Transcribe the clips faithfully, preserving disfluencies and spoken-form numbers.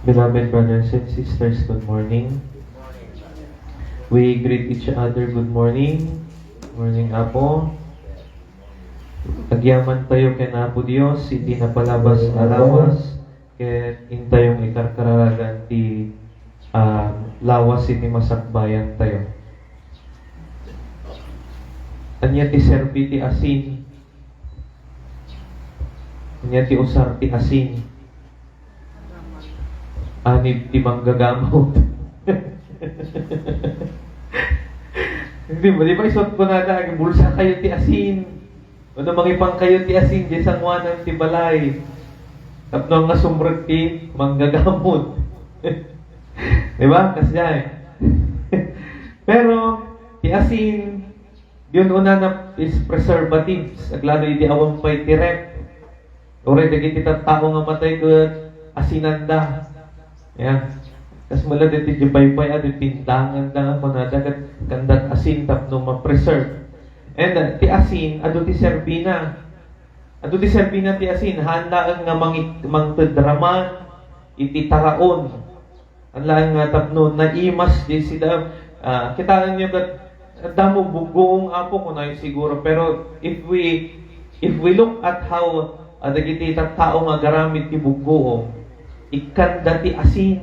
Beloved brothers and sisters, good morning. We greet each other, "Good morning." Morning, Apo. Agyaman tayo ken Apo Dios iti napalabas a lawas, ket intayong ikarkararagan ti, ah, lawas iti masakbayan tayo. Ania ti serbi ti asin? Ania ti usar ti asin? Anib ti manggagamot. Hindi ba, di ba isuot ko na, "Agibulsa kayo ti asin." Ano, mangipan kayo ti asin, di sanguanan ti balay. Tapno nga sumrek ti manggagamot. Di ba? Kasdiay. Pero, ti asin, di unana is preservatives. Aglalo idi awan pay ti ref. Uray dagiti tattao nga matay ket asinanda. Yeah. Kas mula diti di paypay a di pindanganda nga kunada ket kandat asin tapno ma-preserve. And, uh, ti asin, adu ti serbina. Adu ti serbina ti asin. Haan laeng nga mangi-, mangted raman iti taraon. Haan laeng nga tapno naimas di sida, ah, kitaenyo ket, "Damo buggoong, Apo," kunayo siguro. Pero if we, if we look at how, ah, dagiti tattao nga agaramid ti buggoong, ikkanda ti asin.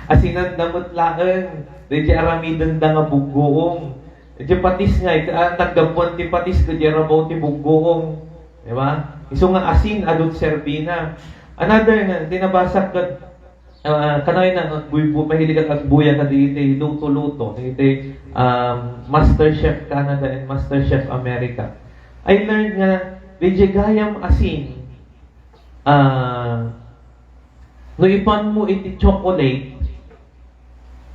Asinanda met laeng, daydi aramidenda nga buggoong. Daydi patis nga, ah, naggapuan ti patis, daydi rabaw ti buggoong. Di ba? Isu nga asin, adu ti serbina. Another nga, ti nabasak ket, ah, kanayon nga agbuybu-, mahilig ak agbuya kadagiti luto-luto, dagiti, um, Master Chef Canada and Master Chef America. I learned nga, daydi gayam asin, ah, no ipanmo iti chocolate,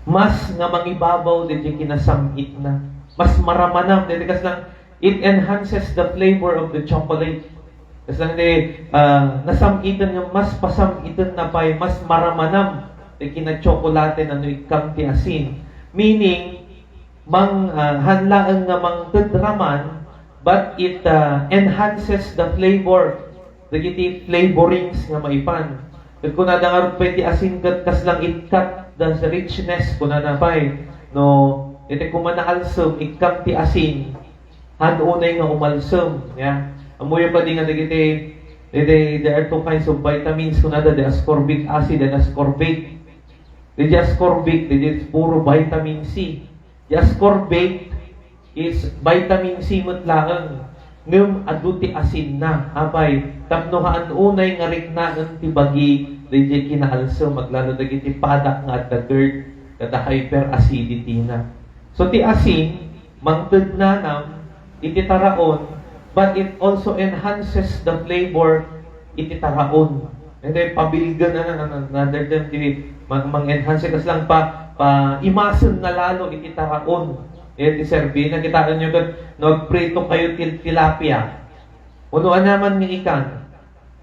mas nga mangibabaw daydi kinasam-itna. Mas maramanam, daydi kaslang, it enhances the flavor of the chocolate. Kaslang di, ah, nasam-iten nga mas pasam-iten na pay, mas maramanam ti kina-chocolate na no ikkam ti asin. Meaning, mang, ah, haan laeng nga mangted raman, but it, ah, enhances the flavor, dagiti flavorings nga maipan. Ket kunada ngarud pay ti asin ket kaslang it cut the richness, kunana pay. No, iti koma naalsem, ikkam ti asin, haan unay nga umalsem, ya. Ammoyo kadi nga dagiti, dagiti, there are two kinds of vitamins, kunada, the ascorbic acid and ascorbate. Daydi ascorbic, daydi puro vitamin C. Ti ascorbate is vitamin C met laeng, ngem adu ti asinna. Apay, tapno haan unay nga riknaen ti bagi daydi kinaalsem, aglalo dagiti padak nga adda GERD, kada hyperacidity na. So, ti asin, mangted nanam iti taraon, but it also enhances the flavor iti taraon. Iti pabilgen, ano, ano, another term, ti mang-, mang-enhance, kaslang pa, paimasen na lalo iti taraon. Iti serbi, nakitaenyo ket no agprito kayo til-, tilapia. Uno anaman nga ikan,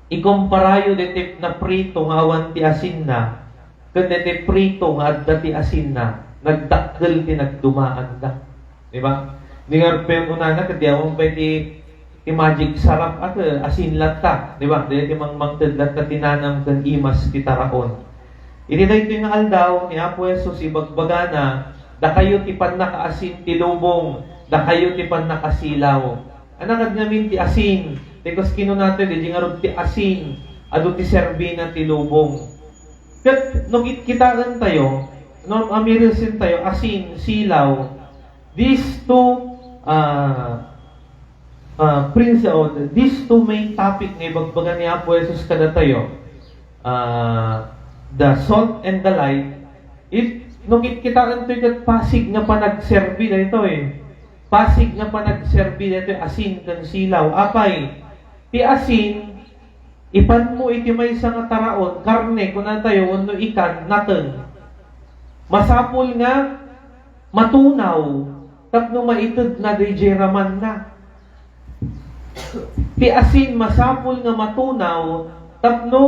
ikumparayo diti naprito nga awan ti asinna, ken diti prito nga adda ti asinna, nagdakkel ti nagdumaanda. Di ba? Di nga rupay unana, ket di awan pay ti, ti magic sarap a, asin latta. Di ba? Daydi mangmangted latta ti nanam ken imas ti taraon. Iti daytoy nga aldaw, ni Apo Jesus, ibagbagana, "Dakayo ti pannakaasin ti lubong, dakayo ti pannakasilaw." Ania kad ngamin ti asin? Ti kas kinunatayo, daydi ngarud ti asin, adu ti serbina ti lubong. Ket no kitkitaentayo, no amiresen tayo, asin, silaw, these two, ah, ah, prince-, o, these two main topic nga ibagbaga ni Apo Jesus kadatayo, ah, the salt and the light, it, no kitkitaentayo ket pasig nga panagserbi daytoy. Pasig nga panagserbi daytoy, asin ken silaw. Apay, ti asin, ipanmo iti maysa nga taraon, karne, kunatayo, wenno ikan, nateng. Masapul nga matunaw tapno maitedna daydiay ramanna. Ti asin, masapul nga matunaw tapno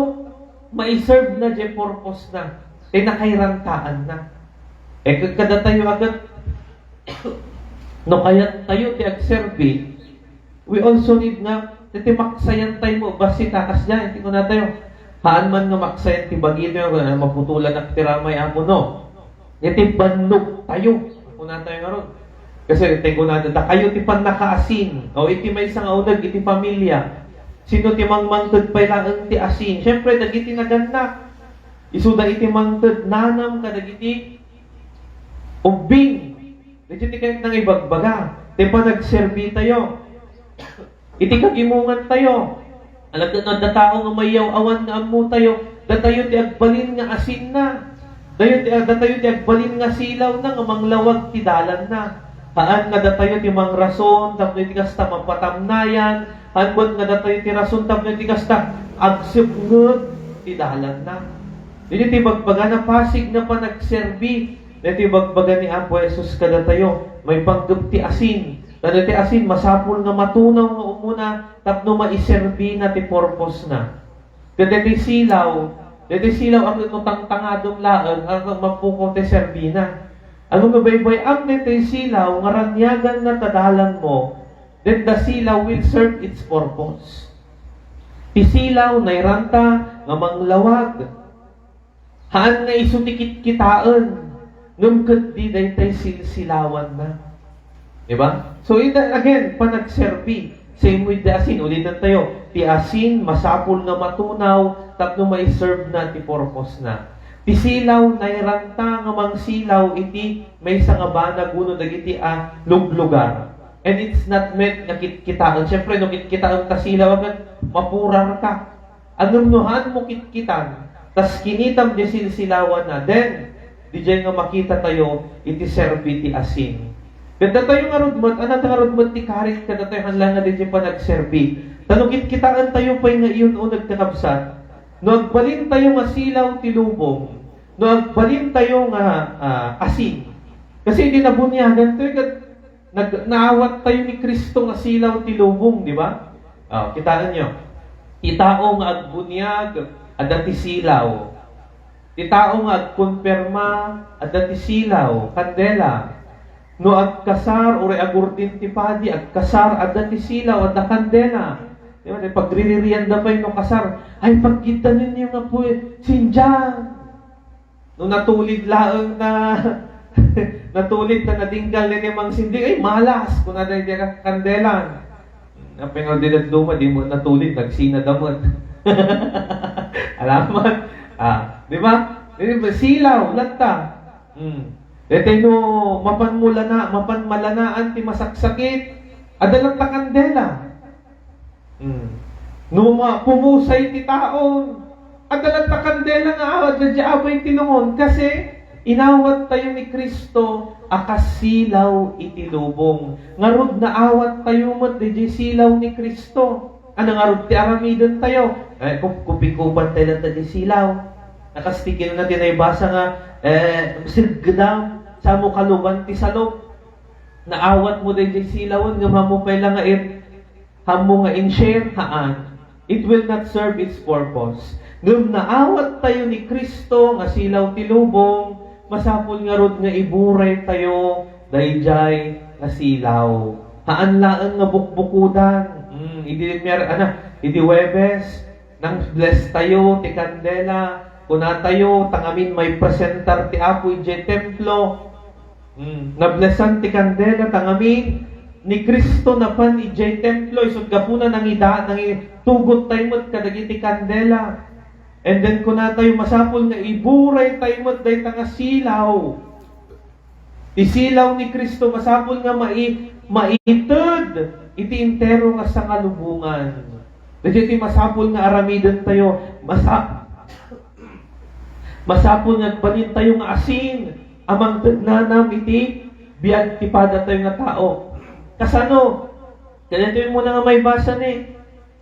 maiserve na diay purpose na, ti nakairantaanna. E, ket kadatayo a ket, no kayat tayo ti agserbi, we also need nga ti, ti maksayan tayo mo, bassit a kasdiay, ti kunatayo. Haan man nga maksayan ti bagitayo, nga maputolan ti ramay, Apo, no? Iti bannog tayo. Kuna tayo nga ron. Kasi, ti kunada, dakayo ti pannakaasin. O, iti maysa nga uneg, iti familia. Sino ti mangmangted pay laeng ti asin? Siyempre, dagiti nagannak. Isuda iti mangted nanam kadagiti ubbing. Dagiti kayat nga ibagbaga. Ti panagserbi tayo. Iti kagimongan tayo. Alagad no adda tao nga mayaw-awan nga ammo tayo, datayo ti agbalin nga asinna. Dayo ti, datayo ti agbalin nga silawna nga manglawag ti dalanna. Haan nga datayo ti mangrason tapno iti kasta mapatamnayan, haan met nga datayo ti rason tapno iti kasta agsipnget ti dalanna. Dagiti bagbagana pasig nga panagserbi, dagiti bagbaga ni Apo Jesus kadatayo, maipanggep ti asin. Dagiti asin, masapul nga matunaw nga umuna tapno maiserbina ti purpose-na. Ket dagiti silaw, dagiti silaw, ammom no tangtangadem laeng, a, mappukaw ti serbina. Ngem no baybay-am dagiti silaw nga raniaganna ta dalanmo, then the silaw will serve its purpose. Ti silaw, nairanta nga manglawag. Haan nga isu ti kitkitaen, ngem ketdi daytay silsilawanna. Di ba? So, ita, again, panagserbi. Same with the asin. Ulitan tayo. Ti asin, masapul nga matunaw tapno maiserve na ti purpose na. Ti silaw, nairanta nga mangsilaw iti maysa nga banag wenno dagiti a luglugar. And it's not meant nga kitkitaen. Siyempre, no kitkitaen ta silaw, agad mapurar ka. Ngem no haanmo kitkitan, tas kinitam di silsilawanna, then, didiay nga makita tayo iti serbi ti asin. Ket datayo ngarud met, ania ta ngarud met ti karit kadatayo, haan laeng nga didiay panagserbi. Ta no kitkitaen tayo pay nga iyun-uneg, kakabsat, no agbalin tayo nga silaw ti lubong, no agbalin tayo nga, ah, asin. Kasi idi nabuniagan tayo, ket nag-, naawat tayo ni Cristo nga silaw ti lubong, di ba? Oh, kitaenyo. Ti tao nga agbuniag, adda ti silaw. Ti tao nga agkonfirma, adda ti silaw, kandela. No agkasar, uray agurdin ti padi, agkasar, adda ti silaw, adda kandela. Di ba? Pagriririanda pay no kasar, ay, pagkiddanen niyo nga po, sindian. No natulid laeng na, natulid ta nadinggal daydi mangsindi, ay, malas, kuna daydi ka-, kandela. Apay nga di dadduma, di mo natulid, nagsina da met. Alaman. Ah, di ba? Di ba? Silaw, latta. Hmm. Daytay no, mapan mo lana-, mapan malanaan ti masaksakit, adda latta kandela. Hmm. No mapumusay ti tao, adda latta kandela nga awat daydiay abay ti lungon, kasi inawat tayo ni Cristo a kas silaw iti lubong. Ngarud, naawat tayo met daydiay silaw ni Cristo. Ania ngarud ti aramiden tayo? Eh, kup-, kupikupan tayo latta ti silaw. A kas ti kinuna ti naibasa nga, eh, sigdam, samo kaluban ti salop. Naawat mo daydiay silawen, ngem haanmo pay la nga it-, haanmo nga in-share, haan. It will not serve its purpose. Ngem naawat tayo ni Cristo nga silaw ti lubong, masapul ngarud nga iburay tayo daydiay nga silaw. Haan laeng nga bukbukodan. Hmm, idi mer-, ana, idi Huwebes, nang-bless tayo ti kandela. Kuna tayo, ta ngamin maipresentar ti Apo idiay templo. Hmm, nablesan ti kandela, ta ngamin ni Cristo napan idiay templo, isut' gapuna nangida-, nangitugot tayo met kadagiti kandela. And then kuna tayo, masapul nga iburay tayo met dayta nga silaw. Ti silaw ni Cristo, masapul nga mai-, maited iti entero nga sangalubongan. Daytoy ti masapul nga aramiden tayo. Masa-, masapul nga agbalin tayo nga asin a mangted nanam iti biag ti padatayo nga tao. Kasano? Kadaytoy muna nga maibasa ni,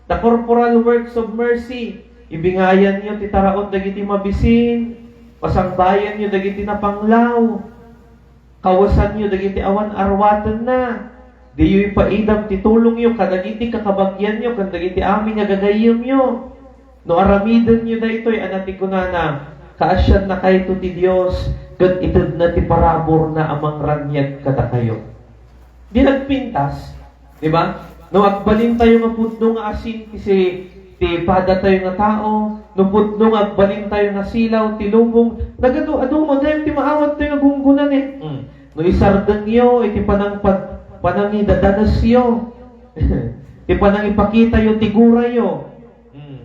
the corporal works of mercy. Ibingayanyo ti taraon dagiti mabisin, pasangbayanyo dagiti napanglaw, kawesanyo dagiti awan arwatenna. Diyo ipaidam ti tulongyo kadagiti kakabagianyo ken dagiti amin nga gagayyemyo. No aramidenyo daytoy, ania ti kunana, kaasiannakayto ti Dios, ket itedna ti paraburna a mangraniag kadakayo. Di nagpintas, di ba? No agbalin tayo nga pudno nga asin ti si-, ti pada tayo nga tao, No pudno nga agbalintayo nga silaw ti lubong, nagadu-adu met dayta ti maawat tayo nga gunggonan eh. Mm. No isardengyo iti panangpad-, panangidadanesyo, ti panangipakitayo ti gurayo, mm,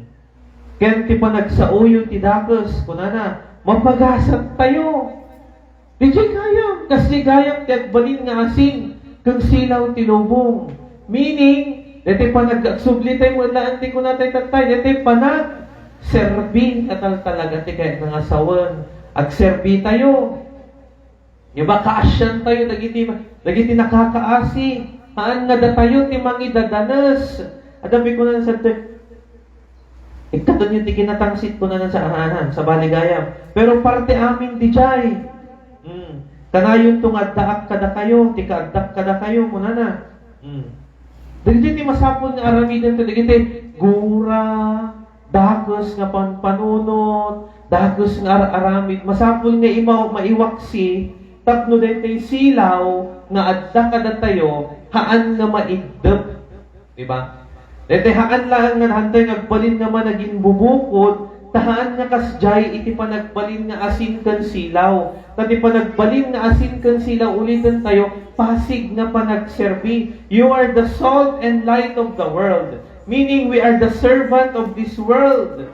ken ti panagsaoyo ti dakes, kunana, mapagasattayo. Diay gayam, kasdiay gayam ti agbalin nga asin ken silaw ti lubong. Meaning, daytoy panag-, agsubli tayo met laeng ti kuna tayo tattay, daytoy panagserbi nga taltalaga ti kayatna nga sawen. Agserbi tayo. Di ba, kaasian tayo dagiti, dagiti nakakaasi. Haan nga datayo ti mangidadanes. Adda pay kunana sa Ikkatonyo ti kinatangsit, kunana sa ahanan, sabali gayam. Pero parte amin diay. Hmm. Kanayonto nga addaak kadakayo, ti kaaddak kadakayo, kunana. Hmm. Dagiti ti masapul nga aramiden to, dagiti gura, dakes nga panpanunot, dakes nga ar-aramid. Masapul nga imaw-, maiwaksi, tapno daytoy silaw nga adda kadatayo, haan nga maiddep. Di ba? Daytoy haan laeng nga hantoy nga agbalin nga managinbubukod, ta haan nga kasdiay iti panagbalin nga asin ken silaw. Ta ti panagbalin nga asin ken silaw, uliten tayo, pasig nga panagserbi. You are the salt and light of the world. Meaning, we are the servant of this world.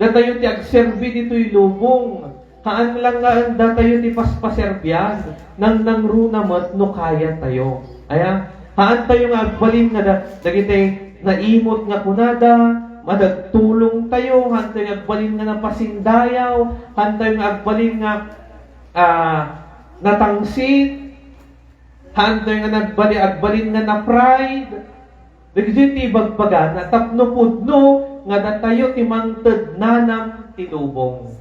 Datayo ti agserbi ditoy lubong. Haan lang nga datayo ti paspaserbian, nangnangruna met no kayatayo. Aya, haan tayo nga agbalin nga da-, dagiti naimot nga kunada, managtulong tayo, haan tayo nga agbalin nga napasindayaw, haan tayo nga agbalin nga, ah, natangsit, haan tayo nga nagbali-, agbalin nga na-pride. Dagiti ti ibagbagana tapno pudno nga datayo ti mangted nanam ti lubong.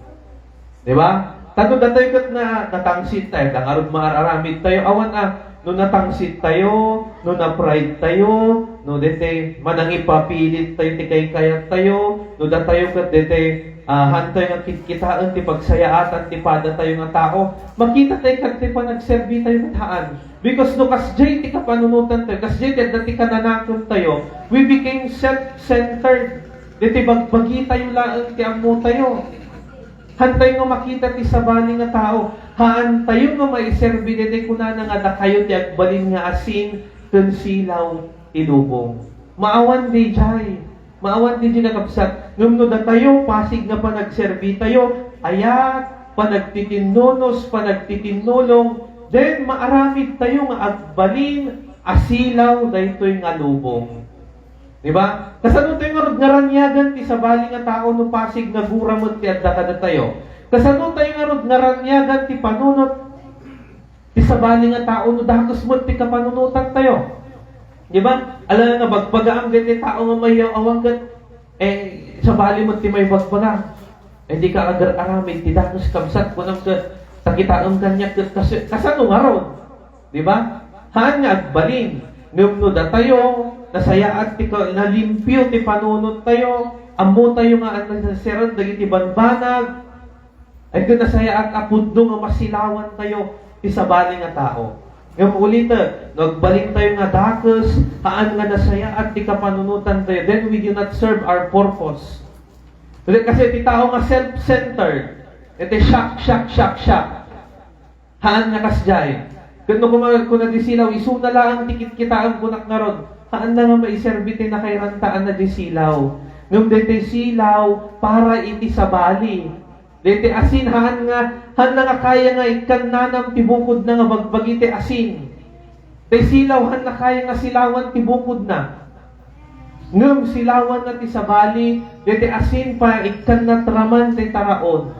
Di ba? Ta no datayo ket na, natangsit tayo, ta ngarud maaramid tayo, awan a, no natangsit tayo, no na-pride tayo, no dete manangipapilit tayo ti kaykayat tayo, no datayo ket dete, ah, haan tayo nga kitkitaen ti pagsayaatan ti pada tayo nga tao, makita tayo ket ti panagserbi tayo ket haan. Because no kasdiay ti kapanunotan tayo, kasdiay ti adda ti kananakem tayo, we became self-centered. Diti bagbagi tayo laeng ti ammo tayo. Haan tayo nga makita ti sabali nga tao. Haan tayo nga maiserbi daytoy kunana nga dakayo ti agbalin nga asin ken silaw ti lubong. Maawan daydiay. Maawan ti di nakabsat. Ngem no datayo, pasig nga panagserbi tayo, ayat, panagtitinnunos, panagtitinnulong, then maaramid tayo nga agbalin a silaw daytoy nga lubong. Di ba? Kasano tayo ngarud nga raniagan ti sabali nga tao no pasig nga gura met ti adda kadatayo? Kasano tayo ngarud nga raniagan ti panunot ti sabali nga tao no dakes met ti kapanunotan tayo. Di ba? Ala nga bagbagaam ket ti tao nga mayaw-awan ket, eh, sabali met ti maibagbaga. Eh, di ka agar-aramid ti dakes kabsat, kunam ket, ta kitaem kaniak ket kas-, kasano ngarud? Di ba? Haan nga agbalin. Ngem no datayo, nasayaat ti ka-, nalimpio ti panunot tayo, ammo tayo nga an-, nasasiran dagiti banbanag, ay, ket nasayaat a pudno nga masilawan tayo ti sabali nga tao. Ngem ulitek, no agbalin tayo nga dakes, haan nga nasayaat ti kapanunotan tayo, then we do not serve our purpose. Kasi, kasi ti tao nga self-centered, iti siak, siak, siak, siak. Haan nga kasdiay. Ket no kuma-, kuna di silaw, isuna laeng ti kitkitaem kunak ngarud. Haan na nga maiserbi ti nakairantaan na di silaw. Ngem daytoy silaw para iti sabali. Daytoy asin, haan nga, haan na nga kaya nga ikkan nanam ti bukodna nga bagbagi ti asin. Tay silaw, haan na kaya nga silawan ti bukodna. Ngem silawanna ti sabali, daytoy asin, pa ikkanna ti raman ti taraon.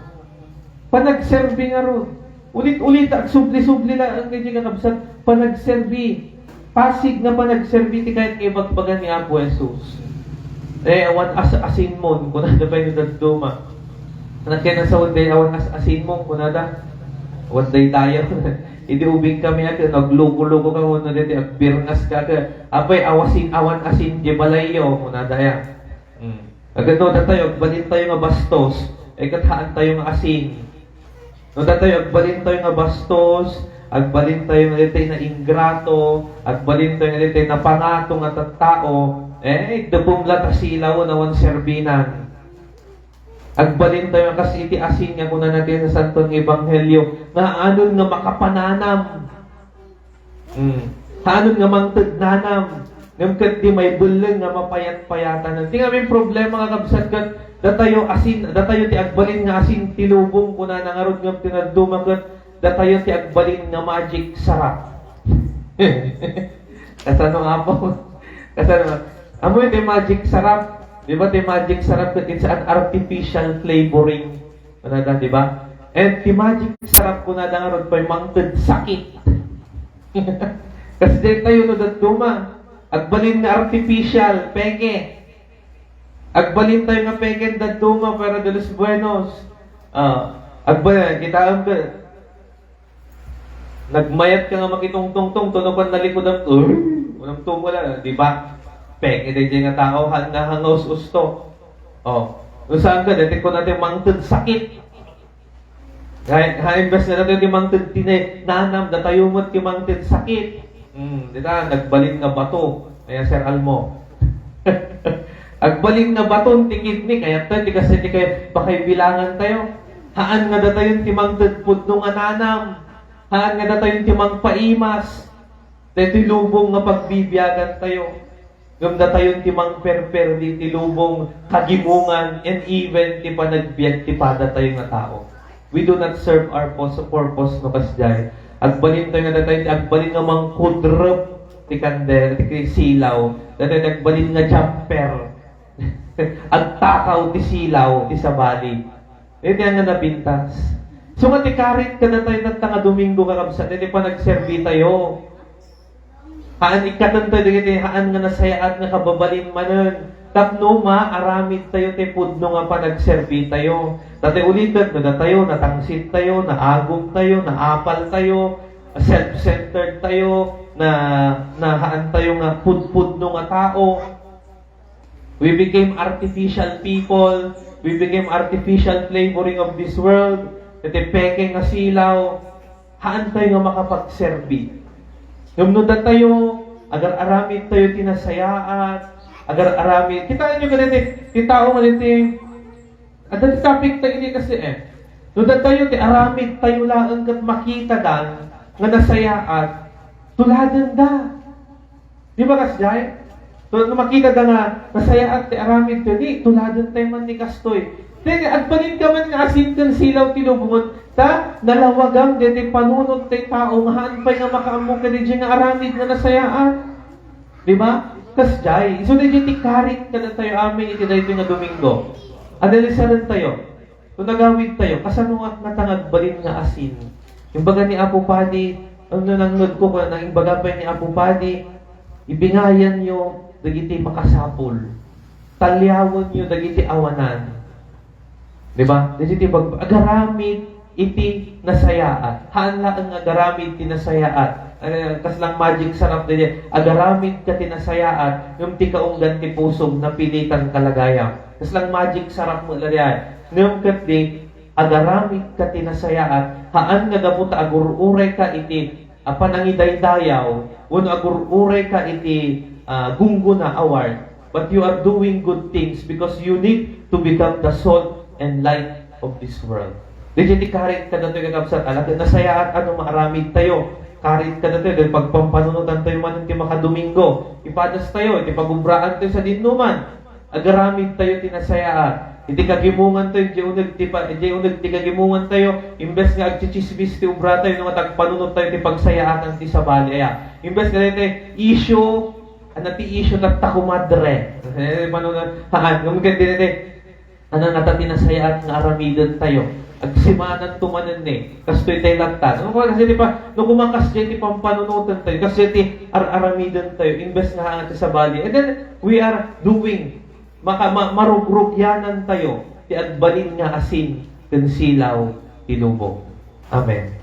Panagserbi ngarud. Ulit-ulit, agsubli-subli laeng nga di kakabsat, panagserbi. Pasig nga panagserbi ti kayat nga ibagbaga ni Apo Jesus. Eh, awan as-, asinmon, kunada pay no dadduma. Anak ken asawen day awan as-, asinmon, kunada. Awan daydayaw. Idi ubing kami a ket, agluko-luko ka, wenno daytoy agbirngas ka ket, apay, awasin, awan asin di balayyo, kunada ya. Hmm. Agad no, datayo, agbalin tayo nga bastos, eh, ket haan tayo nga asin. No, datayo, agbalin tayo nga bastos, agbalin tayo nga daytoy nga ingrato, agbalin tayo nga daytoy nga napangato nga tattao, eh, iddepem la ta silawen awan serbinan. Agbalintayo kas iti asin nga kunana ti Santo nga Ebanghelio, nga anon nga makapananam. Hmm. Anon nga mangted nanam. Ngem ket di maibelleng nga mapayat-payatanan. Ti ngamin problema nga kabsat ket datayo asin, datayo ti agbalin nga asin ti lubong, kunana ngarud ngem ti dadduma ket datayo ti agbalin nga magic sarap. Kasano nga po? Kasano nga? Amo ti magic sarap. Di ba ti magic sarap ket it's an artificial flavoring. Kunada, di ba? And ti magic sarap kunada ngarud pay mangted sakit. Kas daytayo no dadduma, agbalin nga artificial, peke. Agbalintayo nga peke dadduma, pero de los buenos. Ah, agbalin, kitaem ka. Nagmayat ka nga makitungtungtong, tuno kan nalikudan, uy, unam tumula, di ba? Peke dayjay nga tao, han nga hangaus-usto. Oh, no saan ka, dati ko natin mangted sakit. Kaya, kaya imbes na natin ti mangted tinay, nanam, datayo mo ti mangted sakit. Hmm, di ta, nagbalin nga bato. Kaya, Sir Almo. Agbalin nga baton ti kidney, kaya tayo, ti kasi ti kaya, pakaibilangan tayo. Haan nga datayon ti mangted pudno nga nanam. Haan nga datayon ti mangpaimas. Daytoy lubong nga pagbibiagan tayo. Ngem datayon ti mangperperdi ti lubong, kagimongan, and even ti panagbiag ti padatayo nga tao. We do not serve our pos-, purpose no kasdiay. Agbalin tayo nga datayon ti agbalin nga mangkudrep ti kandel, ti silaw. Datayon ti agbalin nga jumper. Agtakaw ti silaw, ti sabali. Iti nga napintas. So nga ti karit kadatayo tatta nga Domingo, kakabsat, iti panagserbi tayo. Haan ikkaten tayo dagiti haan nga nasayaat nga kababalin manen. Tapno maaramid tayo ti pudno nga panagserbi tayo. Dati ulitek, no datayo, natangsit tayo, naagum tayo, naapal tayo, self-centered tayo, na, na haan tayo nga pudpudno nga tao. We became artificial people. We became artificial flavoring of this world. Iti peke nga silaw. Haan tayo nga makapagserbi. Ngem no datayo, agar-aramid tayo ti nasayaat, agar-aramid. Kitaenyo kadagiti, ti tao nga diti, adda ti topic tayo ini kasi eh. No datayo, ti aramid tayo laeng ket makita dan nga nasayaat, tuladenda. Di ba, kasdiay? So, no makita da nga nasayaat ti aramid kadi, tuladen tayo man ni kastoy. Then, agbalin ka man nga asin ken silaw ti lubongen, ta nalawagam daytoy panunot ti tao nga haan pay nga makaammo kadi nga aramid nga nasayaat. Di ba? Kasdiay. So, daytoy ti karit kadatayo amin iti daytoy nga Domingo. Analisaren tayo. No nagawid tayo, kasano nga nga agbalin nga asin? Imbaga ni Apo Padi, ano nangngegko, kuna nang imbaga pay ni Apo Padi, ibingayanyo dagiti makasapul. Taliawenyo dagiti awanan. Di ba? Dagiti bag-, agaramid iti nasayaat. Haan laeng nga agaramid ti nasayaat. Eh, kaslang magic sarap daydi. Agaramid ka ti nasayaat, ngem ti kaunggan ti pusom, napilitan ka la gayam. Kaslang magic sarap mo la diay. Ngem ket di, agaramid ka ti nasayaat, haan nga gapu ta agur-uray ka iti, ah, panangidaydayaw, wenno agur-uray ka iti, ah, gunggona a wart. But you are doing good things because you need to become the salt and light of this world. Daydiay ti karit kadatoy, kakabsat, ala ket nasayaat a no maaramid tayo. Karit kadatoy, dagiti pagpampanunotan tayo manen ti makadomingo. Ipadas tayo, iti pagubraan tayo sadinoman. Agaramid tayo ti nasayaat. Iti kagimongan tayo, iti uneg ti pa-, iti uneg ti kagimongan tayo, imbes nga agtsitsismis ti obra tayo, no, nga agpanunot tayo ti pagsayaatan ti sabali. Aya, imbes nga iti issue, ano ti issue, tatta, kumadre. Eh, manunot, haan, ngem ket di, di, ano nga ta ti nasayaat nga aramiden tayo. Agsimananto manen ni, kastoy tayo latta. No, kasi di pa, no, kumakas di ti pampanunotan tayo, kasi ti ar-aramiden tayo, imbes nga haan ti sabali. And then, we are doing, maka-, ma-, marugrugianan tayo, ti agbalin nga asin, ken silaw, ti lubong. Amen.